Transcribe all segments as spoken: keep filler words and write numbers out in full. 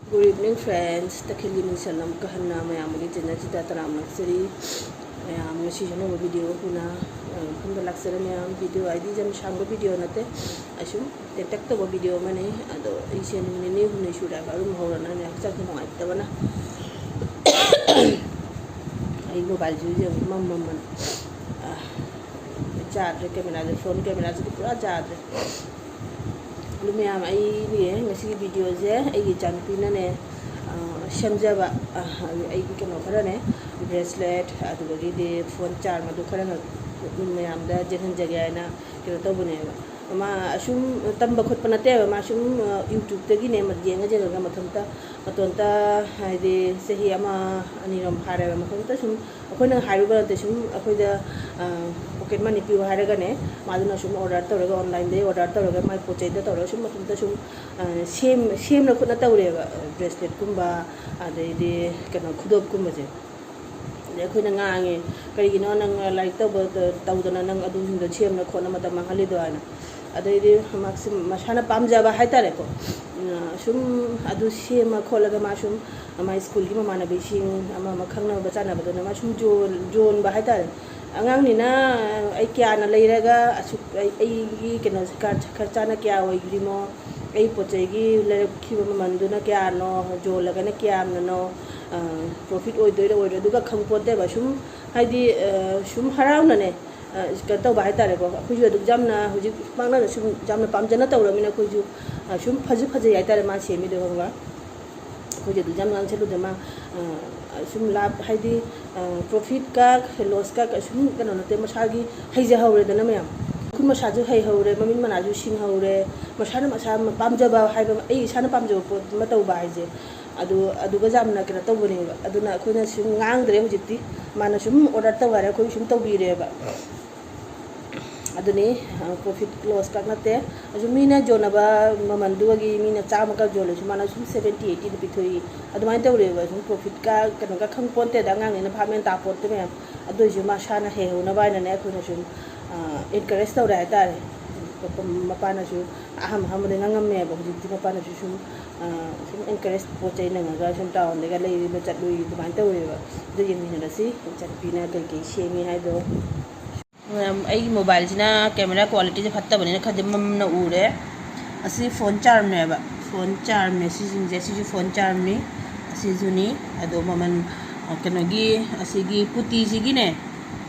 Good evening friends, ꯇꯈꯦꯜꯒꯤ ꯃꯤꯡꯁꯦꯜ ꯑꯃꯨꯛꯀ ꯍꯟꯅ ꯃꯌꯥꯝꯒꯤ ꯆꯦꯅꯦꯜꯁꯤꯗ ꯇꯔꯥꯝꯅ ꯑꯣꯛꯆꯔꯤ꯫ ꯃꯌꯥꯝ ꯉꯁꯤꯁꯨ ꯑꯅꯧꯕ ꯚꯤꯗꯤꯑꯣ ꯄꯨꯅ, ꯑ, ꯃꯐꯝꯗ ꯂꯥꯛꯆꯔꯦ꯫ ꯃꯌꯥꯝ ꯚꯤꯗꯤꯑꯣ ꯍꯥꯏꯗꯤ ꯌꯥꯝ ꯁꯥꯡꯕ ꯚꯤꯗꯤꯑꯣ ꯅꯠꯇꯦ, ꯑꯁꯨꯝ ꯇꯦꯟꯇꯛ ꯇꯧꯕ ꯚꯤꯗꯤꯑꯣ ꯑꯃꯅꯤ꯫ ꯑꯗꯣ ꯑꯩꯁꯦ ꯅꯨꯃꯤꯠ ꯅꯤꯅꯤ ꯍꯨꯝꯅꯤ ꯁꯨꯔꯦ ꯍꯥꯏꯕ ꯑꯗꯨꯝ ꯍꯧꯔꯅꯅꯦ, ꯍꯛꯆꯥꯡꯁꯦ ꯅꯨꯡꯉꯥꯏꯇꯕꯅ꯫ ꯑꯩ ꯃꯣꯕꯥꯏꯜꯁꯤꯁꯨ ꯌꯦꯡꯉꯨ, ꯃꯝ ꯃꯝꯃꯅꯤ꯫ ꯑ, ꯌꯥꯗ꯭ꯔꯦ, ꯀꯦꯃꯦꯔꯥꯁꯦ, ꯐꯣꯟ ꯀꯦꯃꯦꯔꯥꯁꯤꯗꯤ ꯄꯨꯔꯥ ꯌꯥꯗ꯭ꯔꯦ꯫ ꯑꯗꯨ ꯃꯌꯥꯝ, ꯑꯩꯅꯦ ꯉꯁꯤꯒꯤ ꯚꯤꯗꯤꯑꯣꯁꯦ ꯑꯩꯒꯤ ꯏꯆꯥꯅꯨꯄꯤꯅꯅꯦ, ꯑ, ꯁꯦꯝꯖꯕ, ꯑ, ꯑꯩꯒꯤ ꯀꯩꯅꯣ ꯈꯔꯅꯦ, ꯕ꯭ꯔꯦꯁꯂꯦꯠ, ꯑꯗꯨꯗꯒꯤꯗꯤ ꯐꯣꯟ ꯆꯥꯔꯝ ꯑꯗꯨ ꯈꯔ ꯃꯌꯥꯝꯗ ꯌꯦꯡꯍꯟꯖꯒꯦ ꯍꯥꯏꯅ ꯀꯩꯅꯣ ꯇꯧꯕꯅꯦꯕ꯫ ꯃꯥ ꯑꯁꯨꯝ ꯇꯝꯕ ꯈꯣꯠꯄ ꯅꯠꯇꯦꯕ, ꯃꯥ ꯁꯨꯝ, ꯑ, YouTube-ꯇꯒꯤꯅꯦ ꯌꯦꯡꯉ ꯌꯦꯡꯉꯒ ꯃꯊꯟꯇ, ꯃꯇꯣꯟꯇ, ꯍꯥꯏꯗꯤ ꯆꯍꯤ ꯑꯃ ꯑꯅꯤꯔꯣꯝ ꯐꯥꯔꯦꯕ, ꯃꯊꯟꯇ ꯁꯨꯝ ꯑꯩꯈꯣꯏꯅ ꯍꯥꯏꯔꯨꯕ ꯅꯠꯇꯦ, ꯁꯨꯝ ꯑꯩꯈꯣꯏꯗ, ꯑ, pocket money ꯄꯤꯌꯨ ꯍꯥꯏꯔꯒꯅꯦ, ꯃꯥꯗꯨꯅ ꯁꯨꯝ order ꯇꯧꯔꯒ, online-ꯗꯒꯤ order ꯇꯧꯔꯒ, ꯃꯥꯏ ꯄꯣꯠ ꯆꯩꯗ ꯇꯧꯔꯒ ꯁꯨꯝ ꯃꯊꯟꯇ ꯁꯨꯝ, ꯑ, ꯁꯦꯝ-, ꯁꯦꯝꯅ ꯈꯨꯠꯅ ꯇꯧꯔꯦꯕ, bracelet-ꯀꯨꯝꯕ, ꯑꯗꯩꯗꯤ ꯀꯩꯅꯣ, ꯈꯨꯗꯣꯞꯀꯨꯝꯕꯁꯦ꯫ ꯑꯗꯩ ꯑꯩꯈꯣꯏꯅ ꯉꯥꯡꯉꯦ, "ꯀꯔꯤꯒꯤꯅꯣ ꯅꯪ ꯂꯥꯏꯔꯤꯛ ꯇꯧꯕ, ꯇꯧꯗꯅ ꯅꯪ ꯑꯗꯨꯁꯤꯡꯗꯣ ꯁꯦꯝꯅ ꯈꯣꯠꯅ ꯃꯇꯝ ꯃꯥꯡꯍꯜꯂꯤꯗꯣ?" ꯍꯥꯏꯅ꯫ ꯑꯗꯩꯗꯤ ꯃꯥꯁꯨ ꯃꯁꯥꯅ ꯄꯥꯝꯖꯕ ꯍꯥꯏꯇꯥꯔꯦꯀꯣ, ꯑ, ꯁꯨꯝ ꯑꯗꯨ ꯁꯦꯝꯃ ꯈꯣꯠꯂꯒ ꯃꯥ ꯁꯨꯝ ꯃꯥꯏ ꯁ꯭ꯀꯨꯜꯒꯤ ꯃꯃꯥꯟꯅꯕꯤꯁꯤꯡ, ꯑꯃ ꯑꯃ ꯈꯪꯅꯕ ꯆꯥꯟꯅꯕꯗꯨꯅ ꯃꯥ ꯁꯨꯝ ꯌꯣꯟ-, ꯌꯣꯟꯕ ꯍꯥꯏꯇꯥꯔꯦ꯫ ꯑꯉꯥꯡꯅꯤꯅ ꯑꯩ ꯀꯌꯥꯅ ꯂꯩꯔꯒ ꯑꯁꯨꯛ ꯑꯩ, ꯑꯩꯒꯤ ꯀꯩꯅꯣꯁꯦ ꯈꯔ, ꯈꯔ ꯆꯥꯅ ꯀꯌꯥ ꯑꯣꯏꯗ꯭ꯔꯤꯃꯣ, ꯑꯩ ꯄꯣꯠ ꯆꯩꯒꯤ ꯂꯩꯔꯛꯈꯤꯕ ꯃꯃꯜꯗꯨꯅ ꯀꯌꯥꯅꯣ, ꯌꯣꯜꯂꯒꯅ ꯀꯌꯥꯝꯅꯅꯣ, ꯑ, profit ꯑꯣꯏꯗꯣꯏꯔ ꯑꯣꯏꯔꯣꯏ, ꯑꯗꯨꯒ ꯈꯪꯄꯣꯠꯇꯦꯕ꯫ ꯁꯨꯝ ꯍꯥꯏꯗꯤ, ꯑ, ꯁꯨꯝ ꯍꯔꯥꯎꯅꯅꯦ, ꯑ, ꯀꯩꯅꯣ ꯇꯧꯕ ꯍꯥꯏꯇꯥꯔꯦꯀꯣ꯫ ꯑꯩꯈꯣꯏꯁꯨ ꯑꯗꯨꯛ ꯌꯥꯝꯅ ꯍꯧꯖꯤꯛ ꯄꯥꯛꯅꯅ ꯁꯨꯝ ꯌꯥꯝꯅ ꯄꯥꯝꯖꯅ ꯇꯧꯔꯃꯤꯅ ꯑꯩꯈꯣꯏꯁꯨ, ꯑ, ꯁꯨꯝ ꯐꯁꯨ ꯐꯖꯩ ꯍꯥꯏꯇꯥꯔꯦ ꯃꯥ ꯁꯦꯝꯃꯤꯗꯣ, ꯈꯪꯕ꯭ꯔꯥ? ꯑꯩꯈꯣꯏꯁꯨ ꯑꯗꯨꯛ ꯌꯥꯝ ꯉꯥꯡꯁꯜꯂꯨꯗ ꯃꯥ, ꯑ, ꯁꯨꯝ ꯂꯥꯞ ꯍꯥꯏꯗꯤ, ꯑ, profit-ꯀ loss-ꯀ ꯀꯩꯁꯨꯝ ꯀꯩꯅꯣ ꯅꯠꯇꯦ, ꯃꯁꯥꯒꯤ ꯍꯩꯖꯍꯧꯔꯦꯗꯅ ꯃꯌꯥꯝ꯫ ꯈꯨꯠ ꯃꯁꯥꯁꯨ ꯍꯩꯍꯧꯔꯦ, ꯃꯃꯤꯠ ꯃꯅꯥꯁꯨ ꯁꯤꯡꯍꯧꯔꯦ, ꯃꯁꯥꯅ ꯃꯁꯥ ꯄꯥꯝꯖꯕ ꯍꯥꯏꯕ, ꯑꯩ ꯏꯁꯥꯅ ꯄꯥꯝꯖꯕ ꯄꯣꯠ ꯑꯃ ꯇꯧꯕ ꯍꯥꯏꯁꯦ, ꯑꯗꯨ, ꯑꯗꯨꯒ ꯌꯥꯝꯅ ꯀꯩꯅꯣ ꯇꯧꯕꯅꯦꯕ꯫ ꯑꯗꯨꯅ ꯑꯩꯈꯣꯏꯅ ꯁꯨꯝ ꯉꯥꯡꯗ꯭ꯔꯦ ꯍꯧꯖꯤꯛꯇꯤ, ꯃꯥꯅ ꯁꯨꯝ order ꯇꯧ ꯍꯥꯏꯔꯦ, ꯑꯩꯈꯣꯏ ꯁꯨꯝ ꯇꯧꯕꯤꯔꯦꯕ꯫ ꯑꯗꯨꯅꯤ, ꯑ, profit loss-ꯀ ꯅꯠꯇꯦ꯫ ꯑꯗꯨ ꯃꯤꯅ ꯌꯣꯟꯅꯕ ꯃꯃꯜꯗꯨꯒꯤ ꯃꯤꯅ ꯆꯥꯝꯃꯒ ꯌꯣꯜꯂꯁꯨ ꯃꯥꯅ ꯁꯨꯝ seventy, eighty-ꯗ ꯄꯤꯊꯣꯛꯏ꯫ ꯑꯗꯨꯃꯥꯏꯅ ꯇꯧꯔꯦꯕ꯫ ꯁꯨꯝ profit-ꯀ ꯀꯩꯅꯣꯒ ꯈꯪꯄꯣꯟꯇꯦꯗ, ꯑꯉꯥꯡꯅꯤꯅ ꯚꯥꯞ ꯃꯦꯟ ꯇꯥꯄꯣꯟꯇꯦ ꯃꯌꯥꯝ꯫ ꯑꯗꯨ ꯑꯣꯏꯁꯨ ꯃꯁꯥꯅ ꯍꯩꯍꯧꯅꯕ ꯍꯥꯏꯅꯅꯦ ꯑꯩꯈꯣꯏꯅ ꯁꯨꯝ, ꯑ, encourage ꯇꯧꯔꯦ ꯍꯥꯏꯇꯥꯔꯦ꯫ ꯃꯄꯥꯅꯁꯨ ꯑꯍꯥꯟꯕ ꯑꯍꯥꯟꯕꯗ ꯉꯥꯡꯉꯝꯃꯦꯕ, ꯍꯧꯖꯤꯛꯇꯤ ꯃꯄꯥꯅꯁꯨ ꯁꯨꯝ ꯁꯨꯝ ꯑꯦꯟꯀꯔꯦꯖ ꯄꯣꯠ ꯆꯩ ꯅꯪꯉꯒ ꯁꯨꯝ ꯇꯥꯎꯟꯗꯒ ꯂꯩꯕ ꯆꯠꯂꯨꯏ ꯑꯗꯨꯃꯥꯏꯅ ꯇꯧꯋꯦꯕ꯫ ꯑꯗꯨ ꯌꯦꯡꯃꯤꯟꯅꯔꯁꯤ ꯏꯆꯥꯅꯨꯄꯤꯅ ꯀꯩꯀꯩ ꯁꯦꯝꯃꯤ ꯍꯥꯏꯗꯣ꯫ ꯃꯌꯥꯝ, ꯑꯩꯒꯤ ꯃꯣꯕꯥꯏꯜꯁꯤꯅ ꯀꯦꯃꯦꯔꯥ ꯀ꯭ꯋꯥꯂꯤꯇꯤꯁꯦ ꯐꯠꯇꯕꯅꯤꯅ ꯈꯔꯗꯤ ꯃꯝꯅ ꯎꯔꯦ꯫ ꯑꯁꯤ ꯐꯣꯟ ꯆꯥꯔꯝꯅꯦꯕ, ꯐꯣꯟ ꯆꯥꯔꯝꯅꯦ ꯁꯤꯁꯤꯡꯁꯦ꯫ ꯁꯤꯁꯨ ꯐꯣꯟ ꯆꯥꯔꯝꯅꯤ, ꯑꯁꯤꯁꯨꯅꯤ꯫ ꯑꯗꯣ ꯃꯃꯜ, ꯑ, ꯀꯩꯅꯣꯒꯤ, ꯑꯁꯤꯒꯤ ꯄꯨꯇꯤꯁꯤꯒꯤꯅꯦ,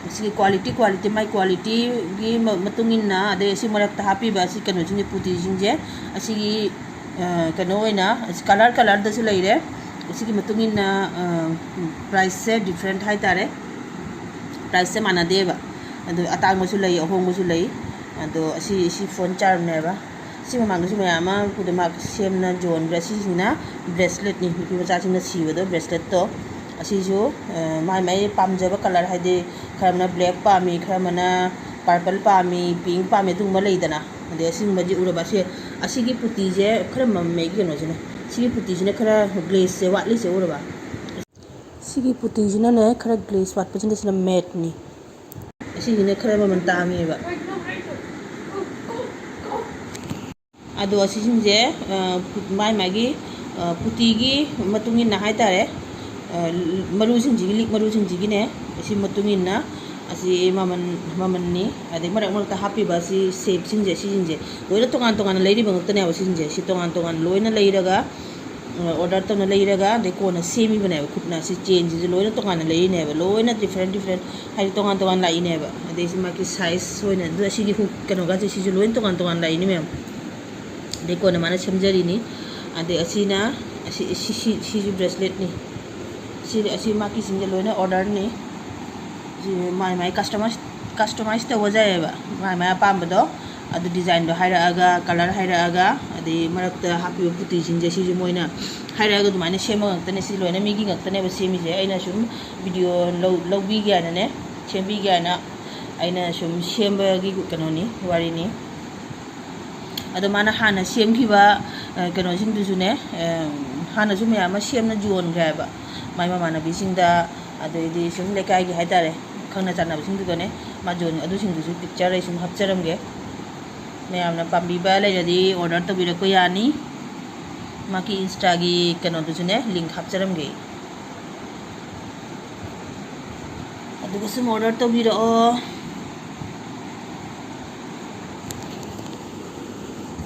ꯑꯁꯤꯒꯤ ꯀ꯭ꯋꯥꯂꯤꯇꯤ, ꯀ꯭ꯋꯥꯂꯤꯇꯤ, ꯃꯥꯏ ꯀ꯭ꯋꯥꯂꯤꯇꯤꯒꯤ ꯃ-, ꯃꯇꯨꯡ ꯏꯟꯅ, ꯑꯗꯩ ꯑꯁꯤ ꯃꯔꯛꯇ ꯍꯥꯞꯄꯤꯕ ꯑꯁꯤ ꯀꯩꯅꯣꯁꯤꯡꯁꯦ, ꯄꯨꯇꯤꯁꯤꯡꯁꯦ, ꯑꯁꯤꯒꯤ, ꯑ, ꯀꯩꯅꯣ ꯑꯣꯏꯅ, ꯑꯁꯤ ꯀꯂꯔ, ꯀꯂꯔꯗꯁꯨ ꯂꯩꯔꯦ꯫ ꯑꯁꯤꯒꯤ ꯃꯇꯨꯡ ꯏꯟꯅ, ꯑ, ꯄ꯭ꯔꯥꯏꯁꯁꯦ ꯗꯤꯐ꯭ꯔꯦꯟꯠ ꯍꯥꯏꯇꯥꯔꯦ꯫ ꯄ꯭ꯔꯥꯏꯁꯁꯦ ꯃꯥꯟꯅꯗꯦꯕ꯫ ꯑꯗꯨ ꯑꯇꯥꯡꯕꯁꯨ ꯂꯩ, ꯑꯍꯣꯡꯕꯁꯨ ꯂꯩ꯫ ꯑꯗꯣ ꯑꯁꯤ, ꯁꯤ ꯐꯣꯟ ꯆꯥꯔꯝꯅꯦꯕ꯫ ꯁꯤ ꯃꯃꯥꯡꯗꯁꯨ ꯃꯌꯥꯝ ꯑꯃ ꯈꯨꯗꯝꯃꯛ ꯁꯦꯝꯅ ꯌꯣꯟꯈ꯭ꯔꯦ꯫ ꯁꯤꯁꯤꯅ ꯕ꯭ꯔꯦꯁꯂꯦꯠꯅꯤ, ꯅꯨꯄꯤ ꯃꯆꯥꯁꯤꯡꯅ ꯁꯤꯕꯗꯣ ꯕ꯭ꯔꯦꯁꯂꯦꯠꯇꯣ꯫ ꯑꯁꯤꯁꯨ, ꯑ, ꯃꯥꯏ ꯃꯥꯏ ꯄꯥꯝꯖꯕ ꯀꯂꯔ, ꯍꯥꯏꯗꯤ ꯈꯔ ꯑꯃꯅ ꯕ꯭ꯂꯦꯛ ꯄꯥꯝꯃꯤ, ꯈꯔ ꯑꯃꯅ ꯄꯔꯄꯜ ꯄꯥꯝꯃꯤ, ꯄꯤꯡ ꯄꯥꯝꯃꯤ, ꯑꯗꯨꯒꯨꯝꯕ ꯂꯩꯗꯅ꯫ ꯑꯗꯩ ꯑꯁꯤꯒꯨꯝꯕꯁꯤ ꯎꯔꯕ? ꯑꯁꯤ, ꯑꯁꯤꯒꯤ ꯄꯨꯇꯤꯁꯦ ꯈꯔ ꯃꯝꯃꯦ ꯑꯩꯒꯤ ꯀꯩꯅꯣꯁꯤꯅ꯫ ꯁꯤꯒꯤ ꯄꯨꯇꯤꯁꯤꯅ ꯈꯔ ꯒ꯭ꯂꯦꯁꯁꯦ ꯋꯥꯠꯂꯤꯁꯦ ꯎꯔꯕ? ꯁꯤꯒꯤ ꯄꯨꯇꯤꯁꯤꯅꯅꯦ ꯈꯔ ꯒ꯭ꯂꯦꯁ ꯋꯥꯠꯄꯁꯤꯅ, ꯁꯤꯅ ꯃꯦꯠꯅꯤ꯫ ꯑꯁꯤꯁꯤꯅ ꯈꯔ ꯃꯃꯜ ꯇꯥꯡꯉꯦꯕ꯫ ꯑꯗꯣ ꯑꯁꯤꯁꯤꯡꯁꯦ, ꯑ, ꯃꯥꯏ ꯃꯥꯒꯤ, ꯑ, ꯄꯨꯇꯤꯒꯤ ꯃꯇꯨꯡ ꯏꯟꯅ ꯍꯥꯏꯇꯥꯔꯦ, ꯑ, ꯃꯔꯨꯁꯤꯡꯁꯤꯒꯤ, ꯂꯤꯛ ꯃꯔꯨꯁꯤꯡꯁꯤꯒꯤꯅꯦ, ꯑꯁꯤ ꯃꯇꯨꯡ ꯏꯟꯅ ꯑꯁꯤ ꯃꯃꯜ, ꯃꯃꯜꯅꯤ꯫ ꯑꯗꯩ ꯃꯔꯛ ꯃꯔꯛꯇ ꯍꯥꯞꯄꯤꯕ ꯑꯁꯤ ꯁꯦꯞꯁꯤꯡꯁꯦ, ꯁꯤꯁꯤꯡꯁꯦ ꯂꯣꯏꯅ ꯇꯣꯉꯥꯟ ꯇꯣꯉꯥꯟꯅ ꯂꯩꯔꯤꯕ ꯉꯥꯛꯇꯅꯦꯕ꯫ ꯁꯤꯁꯤꯡꯁꯦ ꯁꯤ ꯇꯣꯉꯥꯟ ꯇꯣꯉꯥꯟ ꯂꯣꯏꯅ ꯂꯩꯔꯒ, ꯑ, ꯑꯣꯔꯗꯔ ꯇꯧꯅ ꯂꯩꯔꯒ, ꯑꯗꯩ ꯀꯣꯟꯅ ꯁꯦꯝꯃꯤꯕꯅꯦꯕ ꯈꯨꯠꯅ꯫ ꯁꯤ ꯆꯦꯟꯁꯤꯁꯨ ꯂꯣꯏꯅ ꯇꯣꯉꯥꯟꯅ ꯂꯩꯔꯤꯅꯦꯕ, ꯂꯣꯏꯅ ꯗꯤꯐ꯭ꯔꯦꯟ ꯗꯤꯐ꯭ꯔꯦꯟ, ꯍꯥꯏꯗꯤ ꯇꯣꯉꯥꯟ ꯇꯣꯉꯥꯟ ꯂꯥꯛꯏꯅꯦꯕ꯫ ꯑꯗꯩ ꯁꯤ ꯃꯥꯒꯤ ꯁꯥꯏꯖ ꯑꯣꯏꯅ, ꯑꯗꯨ ꯑꯁꯤꯒꯤ ꯍꯨꯛ ꯀꯩꯅꯣꯒꯁꯦ, ꯁꯤꯁꯨ ꯂꯣꯏꯅ ꯇꯣꯉꯥꯟ ꯇꯣꯉꯥꯟ ꯂꯥꯛꯏꯅꯦ ꯃꯌꯥꯝ꯫ ꯑꯗꯩ ꯀꯣꯟꯅ ꯃꯥꯅ ꯁꯦꯝꯖꯔꯤꯅꯤ꯫ ꯑꯗꯩ ꯑꯁꯤꯅ, ꯑꯁꯤ, ꯁꯤ, ꯁꯤ, ꯁꯤꯁꯨ ꯕ꯭ꯔꯦꯁꯂꯦꯠꯅꯤ꯫ ꯁꯤ, ꯑꯁꯤ ꯃꯥꯒꯤꯁꯤꯡꯁꯦ ꯂꯣꯏꯅ ꯑꯣꯔꯗꯔꯅꯤ꯫ ꯁꯤ ꯃꯥꯏ ꯃꯥꯏ ꯀꯁꯇꯃꯥꯏꯁ, ꯀꯁꯇꯃꯥꯏꯁ ꯇꯧꯕ ꯌꯥꯏꯑꯕ, ꯃꯥꯏ ꯃꯥꯏ ꯑꯄꯥꯝꯕꯗꯣ꯫ ꯑꯗꯨ ꯗꯤꯖꯥꯏꯟꯗꯣ ꯍꯥꯏꯔꯛꯑꯒ, ꯀꯂꯔ ꯍꯥꯏꯔꯛꯑꯒ, ꯑꯗꯩ ꯃꯔꯛꯇ ꯍꯥꯞꯄꯤꯕ ꯄꯨꯇꯤꯁꯤꯡꯁꯦ ꯁꯤꯁꯨ ꯃꯣꯏꯅ ꯍꯥꯏꯔꯛꯑꯒ ꯑꯗꯨꯃꯥꯏꯅ ꯁꯦꯝꯕ ꯉꯥꯛꯇꯅꯦ꯫ ꯁꯤ ꯂꯣꯏꯅ ꯃꯤꯒꯤ ꯉꯥꯛꯇꯅꯦꯕ ꯁꯦꯝꯃꯤꯁꯦ꯫ ꯑꯩꯅ ꯁꯨꯝ ꯚꯤꯗꯤꯑꯣ ꯂꯧ-, ꯂꯧꯕꯤꯒꯦ ꯍꯥꯏꯅꯅꯦ, ꯁꯦꯝꯕꯤꯒꯦ ꯍꯥꯏꯅ ꯑꯩꯅ ꯁꯨꯝ ꯁꯦꯝꯕꯒꯤ ꯀꯩꯅꯣꯅꯤ, ꯋꯥꯔꯤꯅꯤ꯫ ꯑꯗꯣ ꯃꯥꯅ ꯍꯥꯟꯅ ꯁꯦꯝꯈꯤꯕ, ꯑ, ꯀꯩꯅꯣꯁꯤꯡꯗꯨꯁꯨꯅꯦ, ꯑ, ꯍꯥꯟꯅꯁꯨ ꯃꯌꯥꯝ ꯑꯃ ꯁꯦꯝꯅ ꯌꯣꯟꯈ꯭ꯔꯦ ꯍꯥꯏꯕ, ꯃꯥꯏ ꯃꯃꯥꯟꯅꯕꯤꯁꯤꯡꯗ, ꯑꯗꯩꯗꯤ ꯁꯨꯝ ꯂꯩꯀꯥꯏꯒꯤ ꯍꯥꯏꯇꯥꯔꯦ, ꯈꯪꯅ ꯆꯥꯟꯅꯕꯁꯤꯡꯗꯨꯒꯅꯦ ꯃꯥ ꯌꯣꯟ-, ꯑꯗꯨꯁꯤꯡꯗꯨꯁꯨ ꯄꯤꯛꯆꯔ ꯑꯩ ꯁꯨꯝ ꯍꯥꯞꯆꯔꯝꯒꯦ꯫ ꯃꯌꯥꯝꯅ ꯄꯥꯝꯕꯤꯕ ꯂꯩꯔꯗꯤ ꯑꯣꯔꯗꯔ ꯇꯧꯕꯤꯔꯛꯄ ꯌꯥꯅꯤ꯫ ꯃꯥꯒꯤ Insta-ꯒꯤ ꯀꯩꯅꯣꯗꯨꯁꯨꯅꯦ, link ꯍꯥꯞꯆꯔꯝꯒꯦ꯫ ꯑꯗꯨꯒ ꯁꯨꯝ order ꯇꯧꯕꯤꯔꯛꯑꯣ꯫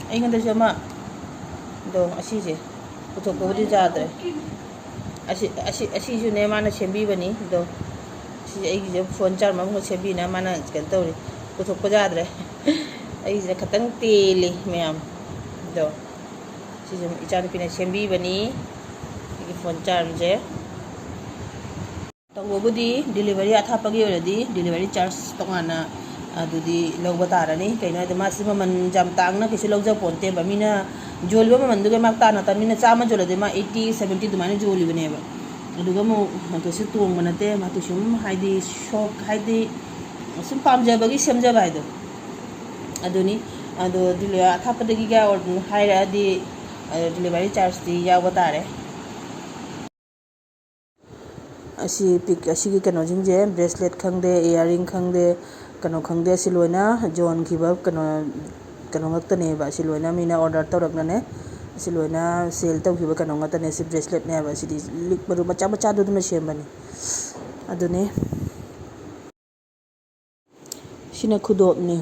ꯑꯩꯉꯣꯟꯗꯁꯨ ꯑꯃ, ꯑꯗꯣ ꯑꯁꯤꯁꯦ ꯄꯨꯊꯣꯛꯄꯕꯨꯗꯤ ꯌꯥꯗ꯭ꯔꯦ꯫ ꯑꯁꯤ, ꯑꯁꯤ, ꯑꯁꯤꯁꯨꯅꯦ ꯃꯥꯅ ꯁꯦꯝꯕꯤꯕꯅꯤ꯫ ꯑꯗꯣ ꯁꯤꯁꯦ ꯑꯩꯒꯤꯁꯦ phone charm ꯑꯃꯈꯛ ꯁꯦꯝꯕꯤꯅ ꯃꯥꯅ ꯀꯩꯅꯣ ꯇꯧꯔꯤ, ꯄꯨꯊꯣꯛꯄ ꯌꯥꯗ꯭ꯔꯦ꯫ ꯑꯩꯒꯤꯁꯤꯅ ꯈꯤꯇꯪ ꯇꯦꯜꯂꯤ ꯃꯌꯥꯝ꯫ ꯑꯗꯣ ꯁꯤꯁꯦ ꯏꯆꯥꯅꯨꯄꯤꯅ ꯁꯦꯝꯕꯤꯕꯅꯤ, ꯑꯩꯒꯤ phone charm-ꯁꯦ꯫ ꯇꯧꯕꯕꯨꯗꯤ delivery ꯑꯊꯥꯞꯄꯒꯤ ꯑꯣꯏꯔꯗꯤ delivery charge ꯇꯣꯉꯥꯟꯅ ꯑꯗꯨꯗꯤ ꯂꯧꯕ ꯇꯥꯔꯅꯤ꯫ ꯀꯩꯅꯣ ꯍꯥꯏꯗꯤ ꯃꯥꯁꯤ ꯃꯃꯜ ꯌꯥꯝ ꯇꯥꯡꯅ ꯀꯩꯁꯨ ꯂꯧꯖ ꯄꯣꯟꯇꯦꯕ꯫ ꯃꯤꯅ ꯌꯣꯜꯂꯤꯕ ꯃꯃꯜꯗꯨꯒ ꯃꯥ ꯇꯥꯅ ꯇꯥꯅ ꯃꯤꯅ ꯆꯥꯝꯃ ꯌꯣꯜꯂꯗꯤ ꯃꯥ eighty, seventy ꯑꯗꯨꯃꯥꯏꯅ ꯌꯣꯜꯂꯤꯕꯅꯦꯕ꯫ ꯑꯗꯨꯒ ꯑꯃꯨꯛ ꯀꯩꯁꯨ ꯇꯣꯡꯕ ꯅꯠꯇꯦ꯫ ꯃꯥꯗꯤ ꯁꯨꯝ ꯍꯥꯏꯗꯤ ꯁꯣꯛ ꯍꯥꯏꯗꯤ ꯁꯨꯝ ꯄꯥꯝꯖꯕꯒꯤ ꯁꯦꯝꯖꯕ ꯍꯥꯏꯗꯣ ꯑꯗꯨꯅꯤ꯫ ꯑꯗꯣ delivery ꯑꯊꯥꯞꯄꯗꯒꯤꯒ ꯍꯥꯏꯔꯛꯑꯗꯤ, ꯑ, delivery charge-ꯇꯤ ꯌꯥꯎꯕ ꯇꯥꯔꯦ꯫ ꯑꯁꯤ ꯄꯤꯛ-, ꯑꯁꯤꯒꯤ ꯀꯩꯅꯣꯁꯤꯡꯁꯦ, bracelet ꯈꯪꯗꯦ, earring ꯈꯪꯗꯦ, ꯀꯩꯅꯣ ꯈꯪꯗꯦ, ꯑꯁꯤ ꯂꯣꯏꯅ ꯌꯣꯟꯈꯤꯕ ꯀꯩꯅꯣ, ꯀꯩꯅꯣ ꯉꯥꯛꯇꯅꯦꯕ꯫ ꯑꯁꯤ ꯂꯣꯏꯅ ꯃꯤꯅ order ꯇꯧꯔꯛꯅꯅꯦ꯫ ꯑꯁꯤ ꯂꯣꯏꯅ sale ꯇꯧꯈꯤꯕ ꯀꯩꯅꯣ ꯉꯥꯛꯇꯅꯦ꯫ ꯁꯤ bracelet-ꯅꯦꯕ꯫ ꯁꯤꯗꯤ ꯂꯤꯛ ꯃꯔꯨ ꯃꯆꯥ ꯃꯆꯥꯗꯨ ꯑꯗꯨꯅ ꯁꯦꯝꯕꯅꯤ꯫ ꯑꯗꯨꯅꯦ꯫ ꯁꯤꯅ ꯈꯨꯗꯣꯞꯅꯤ꯫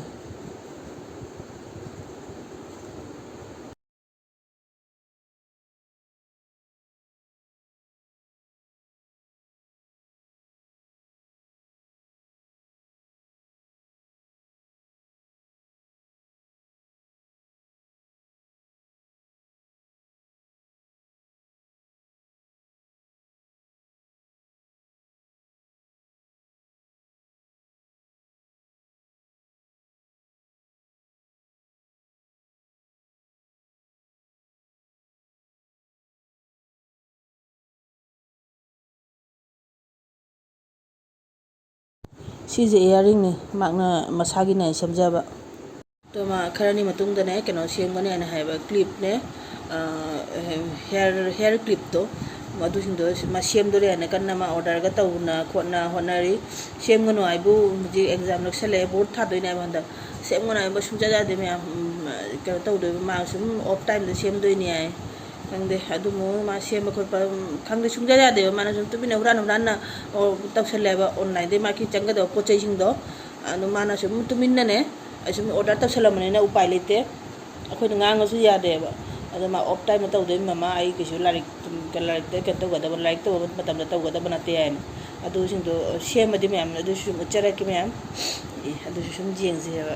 ꯁꯤꯁꯦ earring-ꯅꯤ, ꯃꯍꯥꯛꯅ ꯃꯁꯥꯒꯤꯅꯦ ꯁꯦꯝꯖꯕ꯫ ꯑꯗꯣ ꯃꯥ ꯈꯔꯅꯤ ꯃꯇꯨꯡꯗꯅꯦ ꯀꯩꯅꯣ ꯁꯦꯝꯒꯅꯤ ꯍꯥꯏꯅ ꯍꯥꯏꯕ, clip-ꯅꯦ, ꯑ, hair, hair clip-ꯇꯣ, ꯑꯗꯨꯁꯤꯡꯗꯣ ꯃꯥ ꯁꯦꯝꯗꯣꯔꯦ ꯍꯥꯏꯅ ꯀꯟꯅ ꯃꯥ order-ꯒ ꯇꯧꯅ ꯈꯣꯠꯅ ꯍꯣꯠꯅꯔꯤ꯫ ꯁꯦꯝꯒꯅꯨ ꯍꯥꯏꯕꯨ ꯍꯧꯖꯤꯛ exam ꯅꯛꯁꯜꯂꯛꯑꯦ, board ꯊꯥꯗꯣꯏꯅꯦ ꯍꯥꯏꯕ ꯍꯟꯗꯛ꯫ ꯁꯦꯝꯒꯅꯨ ꯍꯥꯏꯕ ꯁꯨꯡꯌꯥ ꯌꯥꯗꯦ ꯃꯌꯥꯝ꯫ ꯎꯝ, ꯀꯩꯅꯣ ꯇꯧꯗꯣꯏꯕ, ꯃꯥ ꯁꯨꯝ off time-ꯗ ꯁꯦꯝꯗꯣꯏꯅꯤ ꯍꯥꯏ꯫ ꯈꯪꯗꯦ, ꯑꯗꯨꯃꯨꯛ ꯃꯥ ꯁꯦꯝꯕ ꯈꯣꯠꯄ, ꯎꯝ, ꯈꯪꯗꯦ, ꯁꯨꯡꯌꯥ ꯌꯥꯗꯦꯕ꯫ ꯃꯥꯅ ꯁꯨꯝ ꯇꯨꯃꯤꯟꯅ ꯍꯨꯔꯥꯟ ꯍꯨꯔꯥꯟꯅ, ꯑꯣ, ꯇꯧꯁꯜꯂꯦꯕ, online-ꯗꯩ ꯃꯥꯒꯤ ꯆꯪꯒꯗꯕ ꯄꯣꯠ ꯆꯩꯁꯤꯡꯗꯣ꯫ ꯑꯗꯨ ꯃꯥꯅ ꯁꯨꯝ ꯇꯨꯃꯤꯟꯅꯅꯦ, ꯑꯩ ꯁꯨꯝ order ꯇꯧꯁꯜꯂꯝꯕꯅꯤꯅ ꯎꯄꯥꯏ ꯂꯩꯇꯦ꯫ ꯑꯩꯈꯣꯏꯅ ꯉꯥꯡꯉꯁꯨ ꯌꯥꯗꯦꯕ꯫ ꯑꯗꯣ ꯃꯥ off time ꯇꯧꯗꯣꯏꯅꯤ, "ꯃꯃꯥ, ꯑꯩ ꯀꯩꯁꯨ ꯂꯥꯏꯔꯤꯛ, ꯂꯥꯏꯔꯤꯛꯇ ꯀꯩꯅꯣ ꯇꯧꯒꯗꯕ, ꯂꯥꯏꯔꯤꯛ ꯇꯧꯕ ꯃꯇꯝꯗ ꯇꯧꯒꯗꯕ ꯅꯠꯇꯦ" ꯍꯥꯏꯅ꯫ ꯑꯗꯨꯁꯤꯡꯗꯣ ꯁꯦꯝꯃꯗꯤ ꯃꯌꯥꯝ, ꯑꯗꯨꯁꯨ ꯁꯨꯝ ꯎꯠꯆꯔꯛꯀꯦ ꯃꯌꯥꯝ꯫ ꯑꯦ, ꯑꯗꯨꯁꯨ ꯁꯨꯝ ꯌꯦꯡꯁꯦꯕ꯫